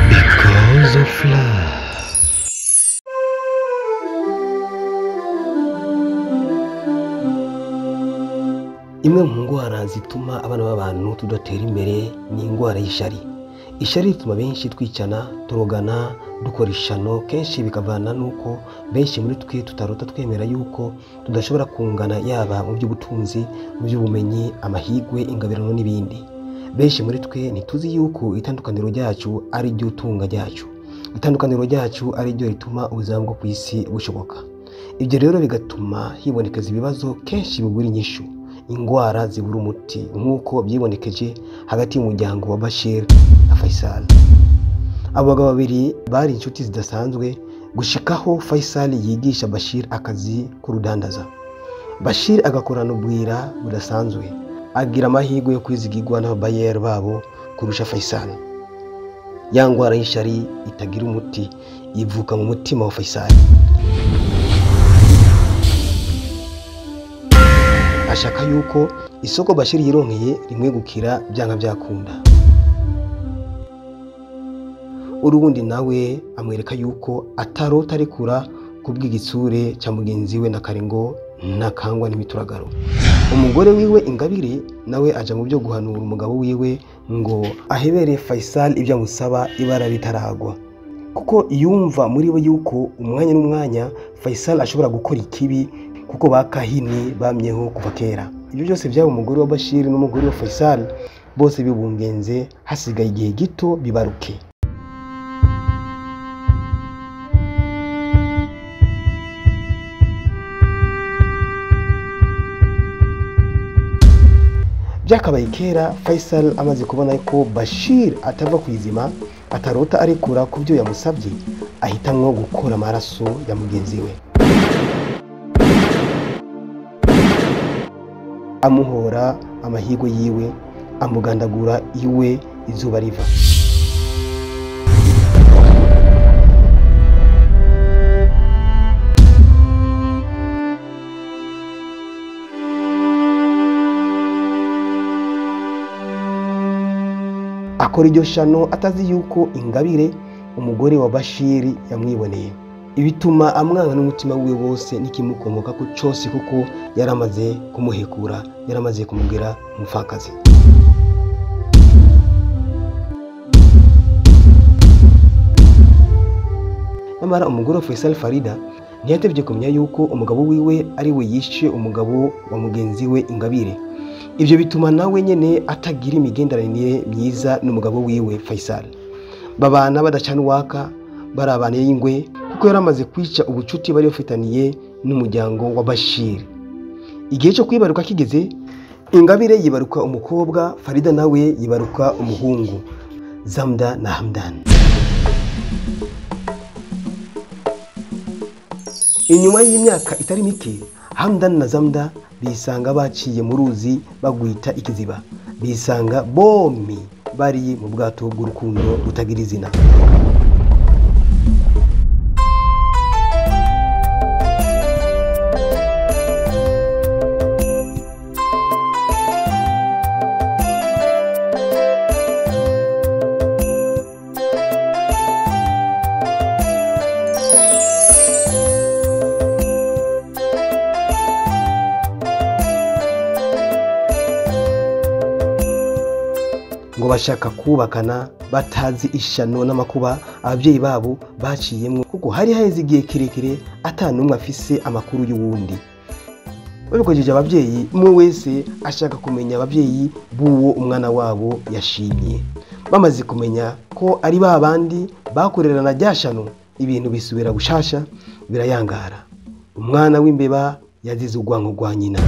Because of love. Imwe mu ndwara zituma abana b'abantu tudatera imbere ni indwara y'ishari. Ishari rituma benshi twicana, turogana, dukora ishano, kenshi bikavana nuko benshi muri twe tutarota twemera yuko tudashobora kungana yaba mu by'ubutunzi, mu by'ubumenyi, amahigwe, ingabirano n'ibindi. Benshi muri twe ntituzi yuko itandukaniro ryacu ari ryo tunga ryacu. Itandukaniro ryacu ari ryo rituma ubuzima bwo ku isi bushoboka. Ibyo rero bigatuma hibonekeza ibibazo kenshi bibura inyishu, ingwara zibura umuti, nk'uko byibonekeje hagati y'umuryango wa Bashir na Faisal. Abo bagabo babiri bari inshuti zidasanzwe gushikaho Faisal yigisha Bashir akazi k'urudandaza. Bashir agakorana ubwira budasanzwe, agira amahirwe yo kwizigirwa n'ababayeri babo kurusha Faisal. Ya ngwara y'ishari itagira umuti ivuka mu mutima wa Faisal. Ashaka yuko isoko Bashir yironkeye rimwegukira byanga byakunda. Urubundi nawe amwereka yuko atarota arekura kubw'igitsure cya mugenzi we na Karengo ntakangwa n'imituragaro. Umugore wiwe Ingabire nawe aja mu byo guhanura umugabo wiwe ngo ahebere Faisal ibyo amusaba ibara ritaragwa, kuko yumva muri we yuko umwanya n'umwanya Faisal ashobora gukora ikibi kuko bakahini bamyeho kuva kera. Ibyo byose byaba umugore wa Bashir n'umugore wa Faisal bose bibungenze, hasigaye igihe gito bibaruke. Byakabaye kera Faisal amaze kubona ko Bashir atava ku izima, atarota arekura ku byo yamusabye, ahitamwo gukora amaraso ya mugenzi we, amuhora amahirwe yiwe, amugandagura iwe izuba riva. Akora iryo shano atazi yuko Ingabire umugore wa Bashir yamwiboneye, ibituma amwanga n'umutima wiwe wose n'ikimukomoka ko cyose, kuko yaramaze kumuhekura, yaramaze kumubwira umupfakazi. Nyamara umugore wa Faisal Farida ntiyatevye kumenya yuko umugabo wiwe ari we yishe umugabo wa mugenzi we Ingabire. Ibyo bituma nawe nyene atagira imigenderanire myiza n'umugabo wiwe Faisal. Babana badacana uwaka, barabana y'ingwe, kuko yaramaze kwica ubucuti bari bafitaniye n'umuryango wa Bashir. Igihe cyo kwibaruka kigeze, Ingabire yibaruka umukobwa, Farida nawe yibaruka umuhungu, Zamda na Hamdan. Inyuma y'imyaka itari mike, Hamdan na Zamda bisanga baciye mu ruzi bagwita ikiziba, bisanga bombi bari mu bwato bw'urukundo butagira izina. Ngo bashaka kubakana batazi ishano n'amakuba ababyeyi babo baciyemwo, kuko hari haheze igihe kirekire atanumwe afise amakuru y'uwundi. Babikojeje ababyeyi, umwe wese ashaka kumenya ababyeyi b'uwo umwana wabo yashimye. Bamaze kumenya ko ari ba bandi bakorerana rya shano, ibintu bisubira gushasha birayangara. Umwana w'imbeba yazize urwanko rwa nyina.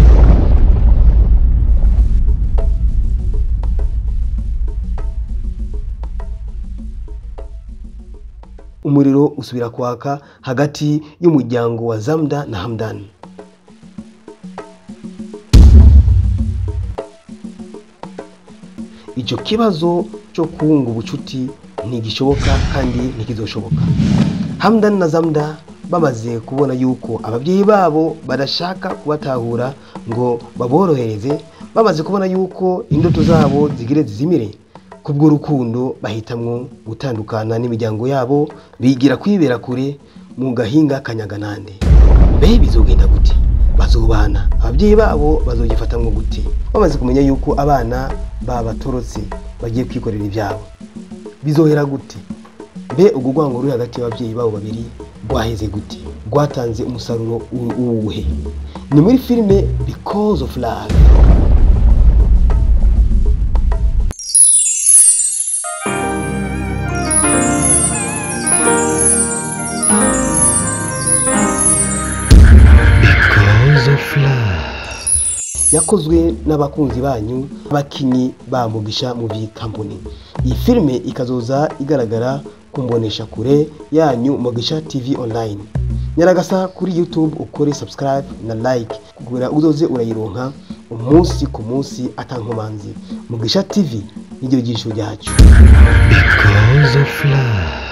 Umuriro usubira kwaka hagati y'umuryango wa Zamda na Hamdan. Icyo kibazo cyo kunga ubucuti Ntigishoboka kandi ntikizoshoboka. Hamdan na Zamda bamaze kubona yuko ababyeyi babo badashaka kubatahura ngo baborohereze, bamaze kubona yuko indoto zabo zigire zizimire kubw'urukundo, bahitamwo gutandukana n'imiryango yabo, bigira kwibera kure mu gahinga kanyaganande. Mbe bizogenda gute? Bazobana? Ababyeyi babo bazogifatamwo gute bamaze kumenya yuko abana babatorotse bagiye kwikorera ibyabo? Bizohera gute? Mbe urwo rwango ruri hagati y'ababyeyi babo babiri rwaheze gute? Rwatanze umusaruro uwuhe? Ni muri filime Because of Love. Because of Love. Yakozwe n'abakunzi banyu, abakinyi ba Mugisha Movie Company. Iyi filime ikazoza igaragara ku mbonesha kure yanyu Mugisha TV Online. Nyaragasa kuri YouTube ukore subscribe na like kugira uzoze urayironka umunsi ku munsi atankomanzi. Mugisha TV niryo jisho ryacu. Because of Love.